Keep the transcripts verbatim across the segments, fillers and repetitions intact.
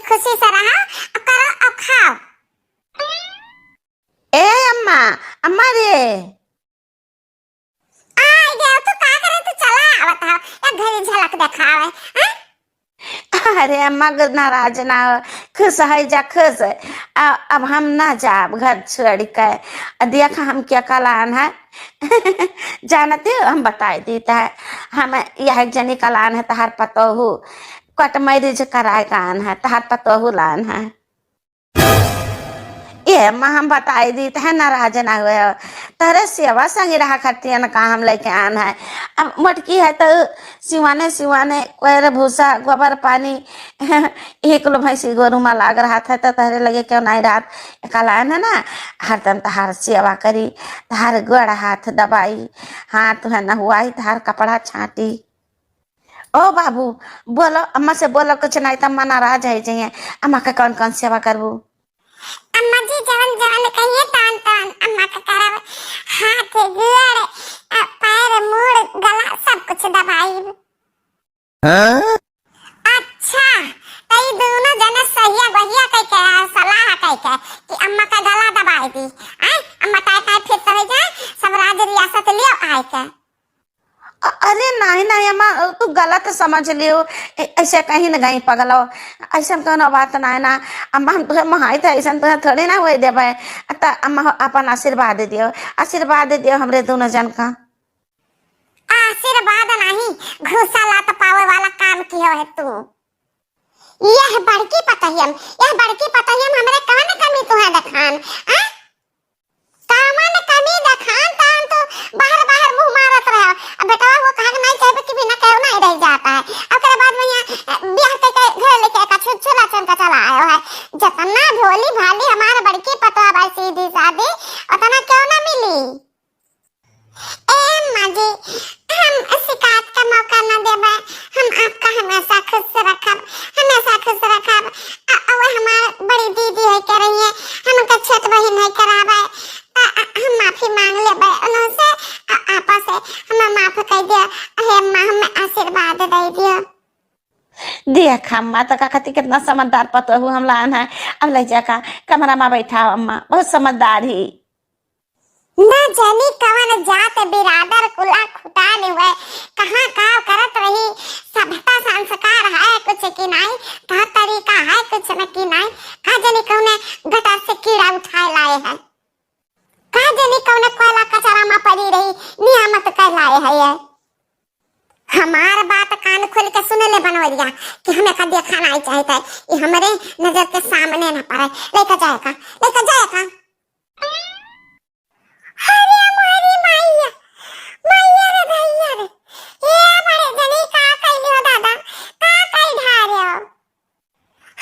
खुशी से रहा, अब करो, अब खाओ। ए अम्मा, अम्मा रे। आ गया, तू का करे, तू चला आवत हो, एक घड़ी झलक देखावे, हैं? अरे अम्मा, ग-, नाराज ना हो, खुश है जा, खुश है। आ, अब हम ना जाब घर छोड़ के। आ, देख हम क्या कलान है। जानते हो, हम बताई देत है, हम यह एक जनी कलान है, तहार पतोहू, court marriage कराए का आन है, तहार पतोहू लान है। ए अम्मा, हम बताई दीत है, नाराज ना हुए हो। तहरे सेवा संगी रहा खातिर न का हम लेके आन है। अब मोटकी है तो सिवाने सिवाने कोयर भूसा गोबर पानी एक लो भैंसी गोरू मा लाग रहा था तो तहरे लगे क्यों नहीं रात कलान है ना, हरदम तहार सेवा करी, तहार गोड़ हाथ दबाई, हाथ है नहुआई, तहार कपड़ा छाटी। ओ बाबू, बोलो, अम्मा से बोलो कुछ, नहीं तो अम्मा नाराज है जाइए। अम्मा का कौन कौन सेवा करबू? अम्मा जी, जवन जवन कहिए तवन तवन अम्मा का करब। हाथ, गोड़, अ, पैर, मूड़, गला सब कुछ दबाइब। हाँ? अच्छा, तो ई दोनों जने सहिया बहिया कह के, सलाह कह के कि अम्मा का गला दबाई दी। आय, अम्मा काय काय फिरत रह जाए, सब राज रियासत लियो आए के। अ-, अरे नाहीं, नाहीं अम्मा, तू गलत समझ लियो। ए-, ऐसे कहीं न गई पगलो, ऐसन कौनो बात नाहीं ना। अम्मा, हम तुहे मोहाई थे, ऐसन तुहे थोड़ी ना होए देबे। त अम्मा हो, अपन आशीर्वाद दियो, आशीर्वाद दियो हमरे दोनों जन का। आशीर्वाद नाहीं, घूसा लात पावे वाला काम कियो है तू। यह बड़की पतहियम, यह बड़की पतहियम हमरे कवन कमी तुहे देखान, आ? कवन कमी देखान, तहन तो बाहर बाहर मुंह मारत रहे। अब बेटवा वो कहा कि नहीं चाहबे कि बिना कहे नहीं रह जाता है। ओकरे बाद में यहाँ, अ, ब्याह के, के घर लेके का छु-, छुला चन का चला आयो है। जितना भोली भाली हमार बड़की पतवा बा सीधी सादी, उतना क्यों ना मिली? ए अम्मा जी, हम शिकायत का मौका न देबे, हम आपका हमेशा खुश रखब, हमेशा खुश रखब। अ, अ, वो हमार बड़ी दीदी है के रही है, हम उनका छोट बहिन है के रहबे, अ, अ, हम माफी मांग लेबे उन्हों से, अ, आपा से हमें माफ कर दिया। हे अम्मा, हमें आशीर्वाद दे दियो। देख अम्मा, तो का खातिर कितना समझदार पतोहू हम लान है। अब ले जाका कमरा में बैठाओ अम्मा, बहुत समझदार ही। न जानी कवन जात बिरादर कुला खुटान हुए, कहाँ का करत रही, सभ्यता संस्कार है कुछ की नाई, का तरीका है कुछ न की नाई, का जानी कौने गटर से कीड़ा उठाए लाए है, का जानी कौने कोयला कचरा में पड़ी रही, नियामत कर लाए है ये। हमार बात कान खोल के सुन ले बनवरिया कि हमें का देखा नहीं चाहिए, ये हमरे नजर के सामने न पड़े। लेके जाए का, लेके जाए का। अरे मोरी मैया, मैया रे भैया रे, ये बड़े जनी का कैली हो दादा, का कई ढारे हो?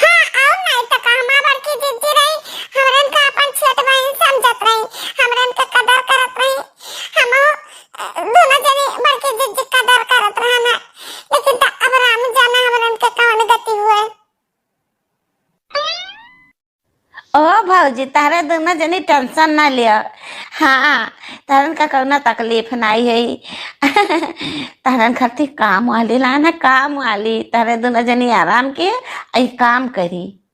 हाँ, और नहीं तो का, हमार बड़की जिज्जी रही, हमरन का अपन छोट बहन समझत रही, हमरन के कदर करत रही, हम, अ, दोनों जनी बड़की जिज्जी कदर करत रहन है, लेकिन तो अब राम जाने हमरन के कौन गति हुए। ओ भौजी, तहरे दोनों जनी tension ना लियो। हाँ, तहरन का कौनो तकलीफ नाई है। तहरन खातिर काम वाली लाना, काम वाली। तहरे दोनों जनी आराम के आई काम करी।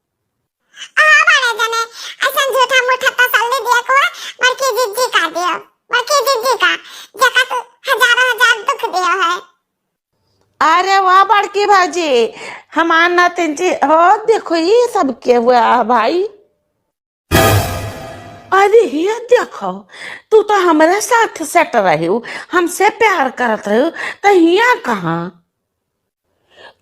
आ बड़े जने, ऐसन झूठा मूठा तसल्ली दिया को, बड़की जिज्जी का दियो, बड़की जिज्जी का, जका तू हजारों हजार दुख दियो है। अरे वाह बड़की भौजी, हमार नातिन जी हो, देखो ये सब के हुआ है भाई। अरे ये देखो, तू तो हमरे साथ set रही हो, हमसे प्यार करत रही हो, तो हिया कहाँ?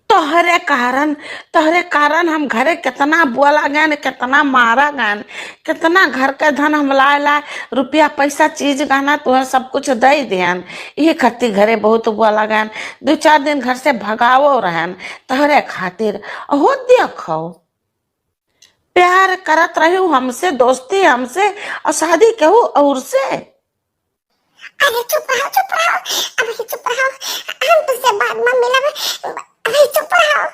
तोहरे कारण, तोहरे कारण हम घरे कितना बोला गए, कितना मारा गए, कितना घर के धन हम लाए लाए, रुपया पैसा चीज गहना तुहे सब कुछ दे दियन। ये खातिर घरे बहुत बोला गए, दो चार दिन घर से भगावो रहन तोहरे खातिर। हो देखो, प्यार करत रही हमसे, दोस्ती हमसे, और शादी केहू और से। अरे चुप रहो, चुप रहो, अभी चुप रहो, हम तुझसे बाद में मिलब, अभी चुप रहो।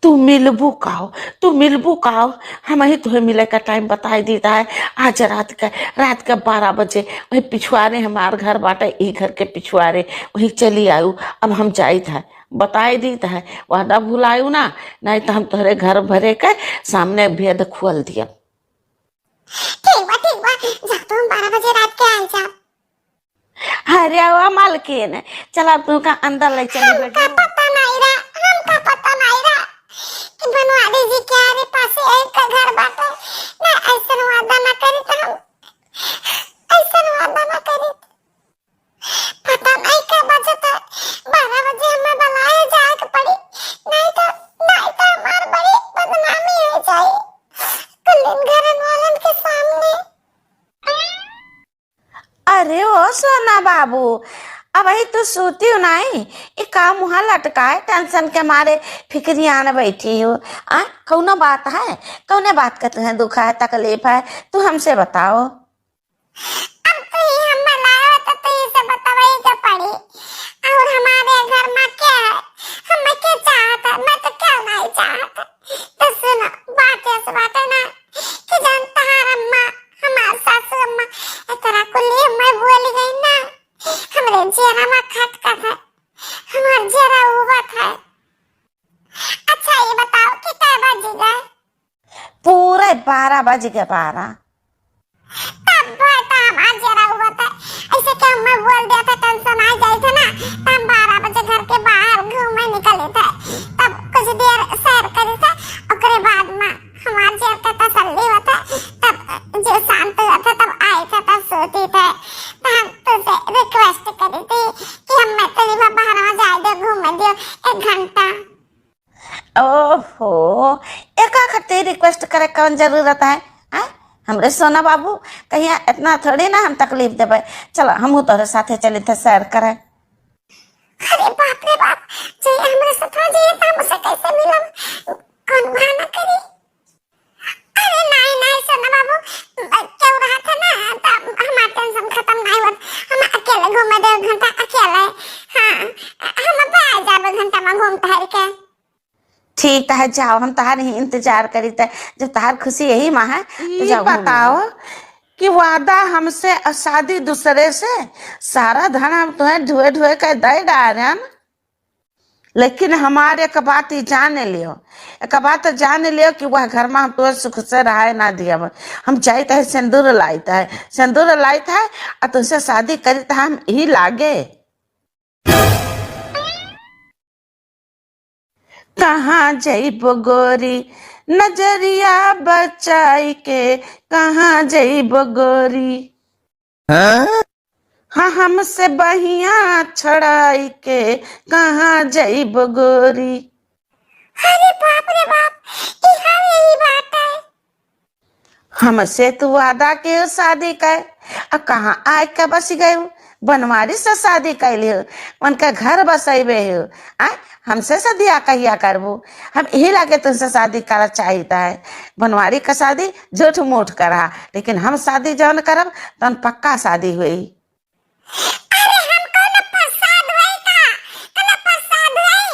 तू मिलबू काओ, तू मिलबू काओ? हमही तोहे मिले का टाइम बताई दीत है। आज रात का, रात का बारह बजे वही पिछुआरे हमार घर बाटे, ई घर के पिछुआरे, वही चली आयु। अब हम जाइत है, बताई दीत है, वादा भुलायु ना, नहीं तो हम तोहरे घर भरे के सामने भेद खोल दिया। ठीक बा, ठीक बा, जा तू, हम बारह बजे रात के आ जा। अरे वाह मालकिन, चला तू का अंदर ले चली हमका बेटी। पता नहीं रहा, हमका पता नहीं रहा कि बनवारी जी के आरे पासे एक का घर बाटे। ना ऐसन वादा ना करी तो हम, ऐसन वादा ना करी। पता नहीं का बजे तो बारह बजे हमें बनाए जाए के पड़ी, नहीं तो, नहीं तो हमार बड़ी बदनामी हो जाए कुल घरन वालन के सामने। अरे ओ सोना बाबू, अबही तू सूती हो नाई, ई का मुँह लटकाए, टेंशन के मारे फिक्रियान बैठी हो? आ, कौनो बात है? कौने बात का तुहें दुख है, तकलीफ है? तू हमसे बताओ। अब तू ही हम लायो तो तू ही से बतावई के पड़ी। और हमारे घर में क्या है? हमें क्या चाहत है? मैं तो क्या नहीं चाहत। तो सुनो, बात ऐसे बात है ना कि जान तहार अम्मा, हमार सासू अम्मा, एकरा कुली मैं बोल गई ना, हमरे जेरा में खटकत है, हमार जेरा उबत है। अच्छा, ये बताओ कि कै बज गए? पूरे बारह बज गए, बारह। तब भाई तो हमार जेरा उबत है, ऐसे क्या मैं बोल दिया था, टेंशन आ जाए थे ना, तो हम बारह बजे घर के बाहर घूमे निकले थे, तब कुछ देर सैर करे थे, ओकरे बाद में हमार जेर के तसल्ली होता, तब जो शांत होता, तब आए थे, तब सोती थे। तो हम तुझसे रिक्वेस्ट करी थी कि हम मैं तेरी बाहर जाए दे, घूमे दियो एक घंटा। ओहो, एका खातिर रिक्वेस्ट करे कौन जरूरत है? हैं? हमरे सोना बाबू, कहिया इतना थोड़ी ना हम तकलीफ देबे। चलो, हमहू तोहरे साथे चली थे सैर करे। अरे बाप रे बाप, जे हमरे साथ हो जाइए तो हम उसे कैसे मिलब? कौन बहाना करी? अरे नहीं, नहीं, सोना बाबू, केहू रहा था ना, तो हमार टेंशन खत्म नहीं होत। हम अकेले घूमे दे घंटा अकेले। हाँ, हम अब आ जाबे घंटा में घूम टहल के। ठीक है, जाओ, हम तहार ही इंतजार करी थे। जब तहार खुशी यही में है, तो ई जाओ घूम बताओ आओ। कि वादा हमसे और शादी दूसरे से, सारा धन हम तुम्हें ढुए ढुए के दे डारन, लेकिन हमार एक बात ही जान लियो, एक बात जान लियो कि वह घर में हम तुम्हें सुख से रहे ना दियब। हम जाइत है सिंदूर लाइत है, सिंदूर लाइत है, और तुमसे शादी करी तो हम ही लागे। कहाँ जइबो गोरी, नजरिया बचाई के, कहाँ जइबो गोरी? हाँ? हाँ, हमसे बहिया छड़ाई के, कहाँ जइबो गोरी? अरे बाप रे बाप, ई हवे ई बात है। हमसे तू वादा के शादी कर, आ कहाँ आए के बस गए? बनवारी से शादी कैले हो, उनका घर बसैबे हो। आ, हमसे सदिया कहिया करबू? हम यही लागे तुमसे शादी करा चाहित है। बनवारी का शादी झूठ मूठ करा, लेकिन हम शादी जौन करब, तौन पक्का शादी हुई। अरे, हम कौन प्रसाद हुई का? कौन प्रसाद हुई?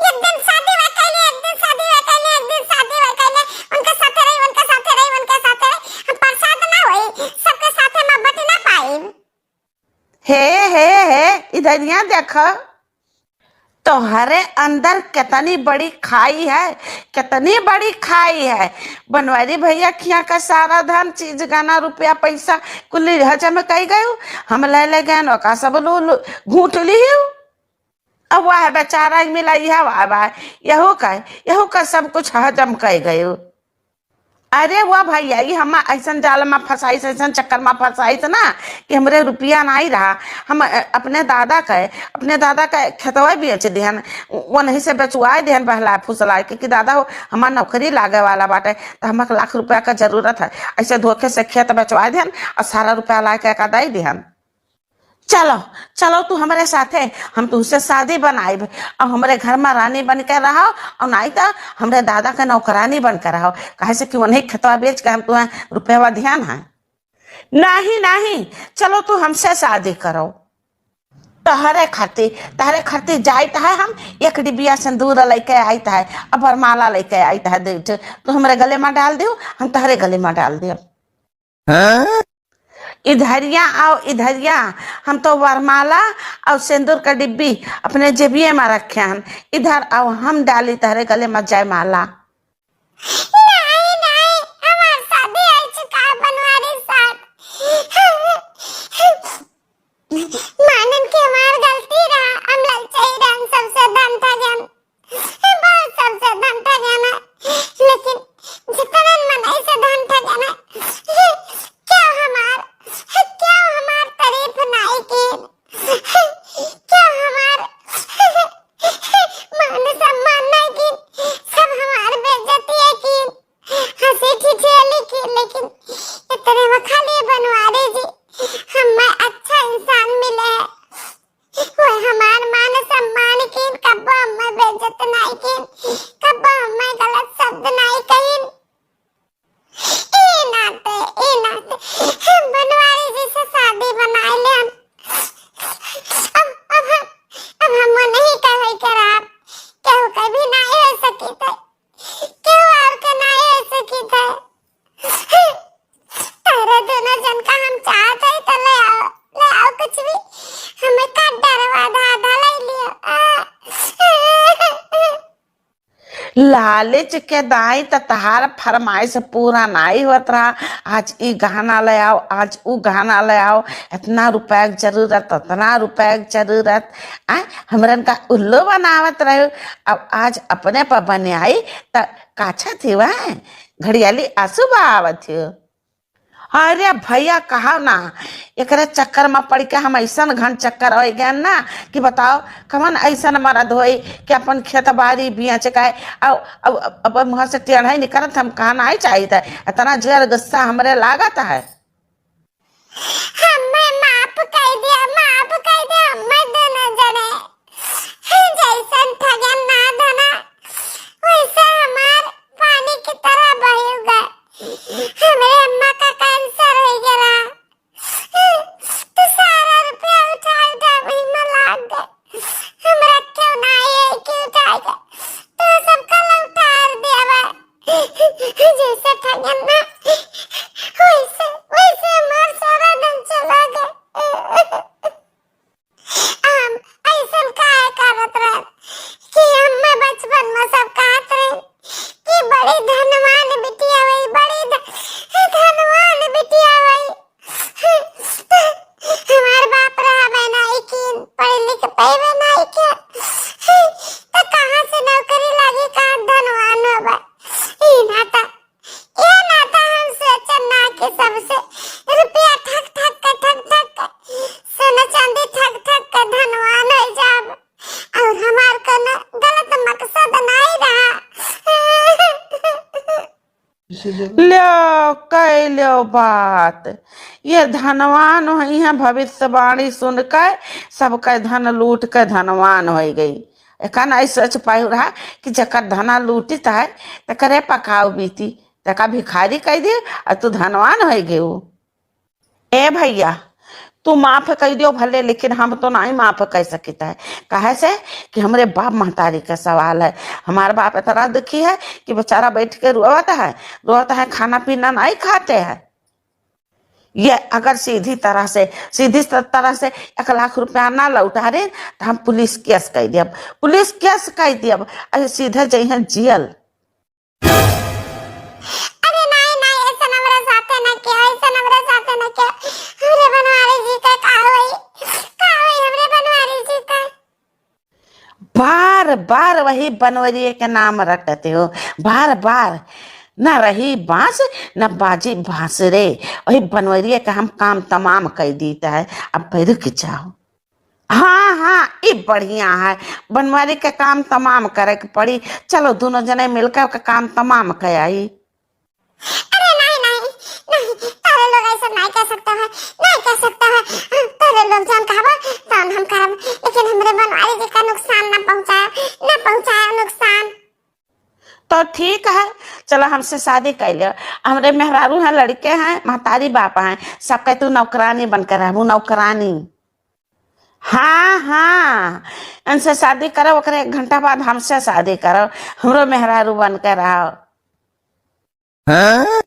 एक दिन शादी हुई कैले, एक दिन शादी हुई कैले, एक दिन शादी हुई कैले, उनके साथे रही, उनके साथे रही, उनके साथे रही। हम प्रसाद ना हुई, सबके साथे में बट ना पाई। हे, हे, हे, इधरिया देखो, तोहरे अंदर कितनी बड़ी खाई है, कितनी बड़ी खाई है। बनवारी भैया खिया का सारा धन, चीज, गहना, रुपया, पैसा कुल हजम कई गयू। हम ले ले गए, ओका सब लू, लू, घूट लियू। अब वह बेचारा ही मिला, यह वाह, वाह, यहू का, यहू का सब कुछ हजम कई गयू। अरे वाह भैया, ई हमा ऐसन जाल मा फंसाइस, ऐसन चक्कर मा फंसाइस ना कि हमरे रुपया नाई रहा। हम, अ, अपने दादा के, अपने दादा के खेतवा बेच देहन, वनही से बेचवाए देहन बहला फुसला के कि दादा हो, हमार नौकरी लागे वाला बाटे, तो हमके लाख रुपया का जरूरत है। ऐसे धोखे से खेत बेचवाए देहन और सारा रुपया ला के एका दे देहन। चलो, चलो तू हमरे साथे, हम तुहसे शादी बनाइब और हमरे घर में रानी बन के रहो और नाई तो हमरे दादा के नौकरानी बन के रहो, काहे से कि उन्हीं खेतवा बेच के हम तुम्हें रुपया दिहन है। नहीं, नहीं, चलो तू हमसे शादी करो। तहरे खातिर, तहरे खातिर जाइत है हम, एक डिबिया सिंदूर लइके आइत है, अब वरमाला लइके आइत है, देठ, तू हमरे गले मा डाल दियो, हम तहरे गले मा डाल दियो। हाँ? इधरिया आओ, इधरिया, हम तो वरमाला और सिंदूर का डिब्बी अपने जेबिये मा रखे हन, इधर आओ, हम डाली तहरे गले मा जयमाला। नाहीं, नाहीं, हमार शादी हो चुका है बनवारी साथ। मानन के हमार गलती रहा, हम ललचाई रहन, सबसे धन ठगन, बहुत सबसे धन ठगन है, लेकिन जितने मनई से धन ठगन है, क्यों हमार, क्यों हमार तारीफ नाहीं की? क्यों हमार मान सम्मान नाहीं कीन, सब हमार बेइज्जतिया कीन, हँसी ठिठोली कीन, लेकिन इतने मा खाली बनवारी जी हमें अच्छा इंसान मिले है। वो हमार मान सम्मान कीन, कब्बो हमें बेइज्जत नाहीं कीन, कब्बो हमें गलत शब्द नाहीं कहीन। ई नाते, ई नाते हम बनवारी जी से शादी बनाए लेन। अब, अब हम, अब हम वो नहीं कहे के रात, केहू के भी नाहीं हो सकी थे, केहू और के नाहीं हो सकी थे। तोहरे दोनों जन का हम चाहत है तो ले आओ, ले आओ कुछ भी, हमें का डरवा, आधा, आधा ले लियो। आ। लालच के दाई त तहार फरमाइश पूरा नाई होत रहा। आज ई गहना ले आओ, आज ऊ गहना ले आओ, इतना रुपया के जरूरत, उतना रुपया के जरूरत। आ, हमरन का उल्लू बनावत रहो। अब आज अपने पर बने आई त काछा थी वह घड़ियाली आंसू बहावत हो। अरे भैया, कहा ना, एकरे चक्कर में पड़ के हम ऐसन घन चक्कर हो गए ना कि बताओ, कवन ऐसन मर्द होई कि अपन खेत बाड़ी बेच के, अब, अब, अब, अब मुँह से टेढ़ ही निकलत, हम कहना ही चाहिए था। इतना जोर गुस्सा हमरे लागत है। हमें माफ कर दिया, माफ कर दिया, हमें दोनों जने। जैसन ठगन ना धना, वैसे हमार पानी की तरह बही गए। हमरे अम्मा का कैंसर हो गया। तो सारा रुपया उठा उठा वही में लाग गए। हमरा क्यों ना ये कि उठा गए? तो सबका लौटार दिया बा। जैसे ठगन ना, वैसे, वैसे हमार सारा धन चला गए। हम ऐसन काहे करत रहन कि हम्मे बचपन में सब कहत रहे कि बड़ी धनवान बिटिया होई, बड़ी ध-, धनवान बिटिया होई। हमार बाप रहबे नाई कीन, पढ़ लिख पइबे नाई कीन, त कहाँ से नौकरी लागी, कहाँ धनवान होबे? ई नाता ये नाता हम सोचन ना कि सबसे रुपया ठग ठग के, ठग ठग के, सोना चांदी ठग ठग के धनवान हो जाब। और हमार कोनो गलत मकसद नाई रहा। लो, कह लो बात। ये धनवान होई हैं, भविष्यवाणी सुन के सबके धन लूट के धनवान हो गई। एका नाई सोच पायु रहा कि जकर धना लूटित है, तकरे पकाव बीती। तका भिखारी कह दे, आ तू धनवान हो गए हो। ए भैया, तू माफ कह दियो भले, लेकिन हम तो नहीं माफ कह सकित है। काहे से कि हमरे बाप महतारी का सवाल है। हमार बाप इतना दुखी है कि बेचारा बैठ के रोवत है, रोवत है, खाना पीना नहीं खाते हैं। ये अगर सीधी तरह से, सीधी तरह से एक लाख रुपया ना लौटा रहे, तो हम पुलिस केस कर दियब, पुलिस केस कर दियब। अरे सीधे जइहें जेल। अरे नाई, नाई, ऐसन हमरा साथे ना किया, ऐसन हमरा साथे ना किया। हमरे बनवारी जी का का होई? का होई हमरे बनवारी जी का? बार बार वही बनवरिये के नाम रटते हो, बार बार। ना रही बांस, ना बाजी बांस रे। वही बनवरिये का हम काम तमाम कर दीता है। अब पैर के जाओ। हाँ, हाँ, ई बढ़िया है। बनवारी के काम तमाम करे के पड़ी। चलो, दोनों जने मिलकर के काम तमाम कर आई। अरे नहीं, नहीं, नहीं, तारे लोग ऐसा नहीं कह सकता है, नहीं कह सकता है। तारे लोग जौन कहबो, तौन हम करब, लेकिन हमरे बनवारी जी का नुकसान ना पहुँचाया, ना पहुँचाया नुकसान। तो ठीक है, चलो हमसे शादी कर लो। हमरे मेहरारू हैं, लड़के हैं, महतारी बाप हैं, सबके तू नौकरानी बनकर रहबू, नौकरानी। हाँ, हाँ, इनसे शादी करो, ओकरे एक घंटा बाद हमसे शादी करो, हमरो मेहरारू बन के रहो। हाँ?